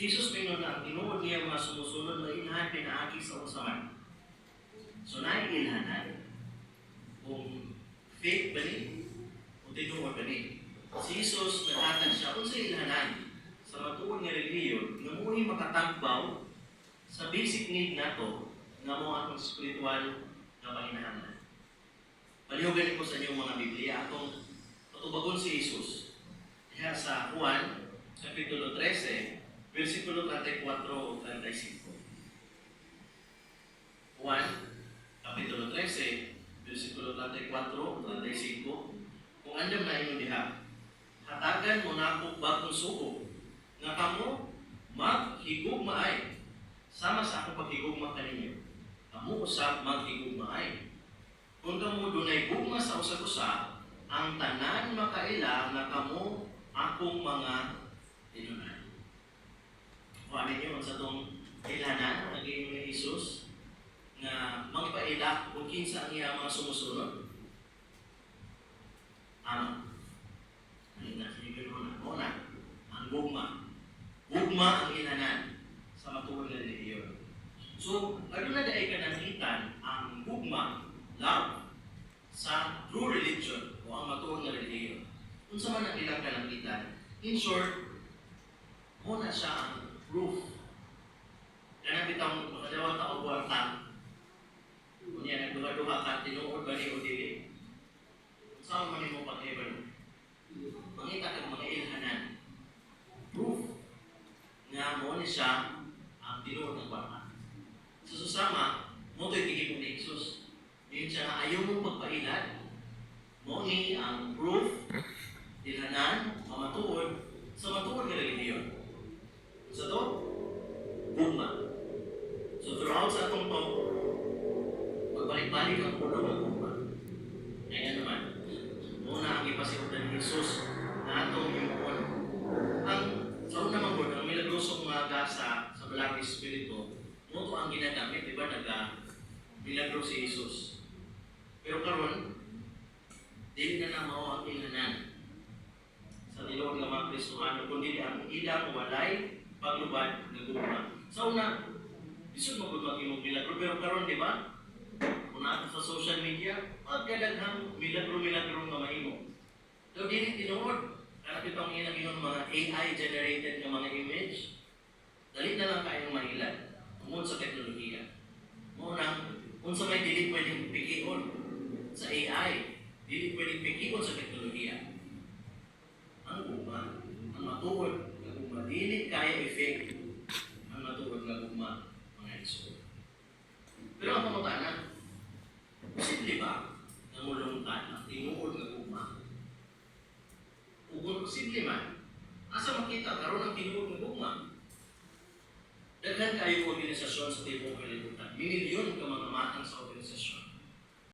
Si Jesus miingon na ang tinuod niya mga sumusunod mailhan pinaagi sa unsa man. So naay ilhanan kung fake ba ni o tinuod ba ni. Si Jesus naghatag siya unsa ilhanan sa matuod nga relihiyon nga mo'y makatagbaw sa basic need nato nga mao atong spiritual nga panginahanglan. Palihugan ko sa inyong mga Biblia atong patubagon si Jesus. Diha sa Juan, Kapitulo 13, versikulo 34 o 35. Juan, Kapitulo 13, versikulo 34 o 35. Kung andam na inyo diha, "Hatagan mo nako bag-ong sugo, nga kamo maghigugmaay, sama sa akong paghigugma kaninyo. Kamo usab maghigugmaay. Kung kamo dunay gugma sa usag-usa, ang tanan makaila nga kamo akong mga tinunan." Kuha ninyo sa tong ilhanan nga giingon ni Jesus nga magpaila kung kinsa ang iya mga sumusunod. Ano? Ano na sige na? Mao na ang gugma. Gugma ang ilhanan sa matuod nga relihiyon. So, aduna diay kanangitan ang gugma, love, sa true religion o ang matuod nga relihiyon. Unsa man ang ilang kalangitan? In short, mao na siya ang proof. Kanang bitang makadawat ta og kwarta. Unya nagduha-duha ka, tinuod ba ni o dili? Unsa man nimo pag-ibalo? Mangita kag mga ilhanan. Proof nga mao ni siya ang tinuod nga kwarta. Sa susama, mao to'y tigipon ni Jesus. Diin siya nga ayaw mong pagpailad. Mao ni ang proof, ilhanan, matuod, sa matuod nga relihiyon. Sa to, gugma. So throughout sa atong talk, magbalik-balik ang pulong ng gugma. Kaya naman, mao na ang gipasiudan ni Jesus na atong himuon. Ang sa una man gud, ang milagrosong mga gasa sa Balaang Espiritu, mao to ang ginagamit, di ba, naga milagro si Jesus. Pero karon, dili na na mao ang ilhanan sa tinuod nga mga Kristohano, kundi ang ilang walay paglubad nga gugma. Sa una, lisod mo gud maghimog milagro, pero karon, di ba? Kung naa sa social media, magkadaghang milagro-milagro nga mahimo. Pero dili tinuod, kanang bitong ilang ingon mga AI generated nga mga image, dali na lang kayong mahilad tungod sa teknolohiya. Mao nang unsa may dili pwedeng pikion sa AI, dili pwedeng pikion sa teknolohiya? Ang gugma, ang matuod nga gugma, dili kaya i-fake ang matuod nga gugma, mga igsoon. Pero ang pangutana, posible ba nga mulungtad ang tinuod nga gugma? Ug kung posible man, asa makita karon ang tinuod nga gugma? Daghan kayo organisasyon sa tibuok kalibutan. Milyon ka mga matang sa organisasyon.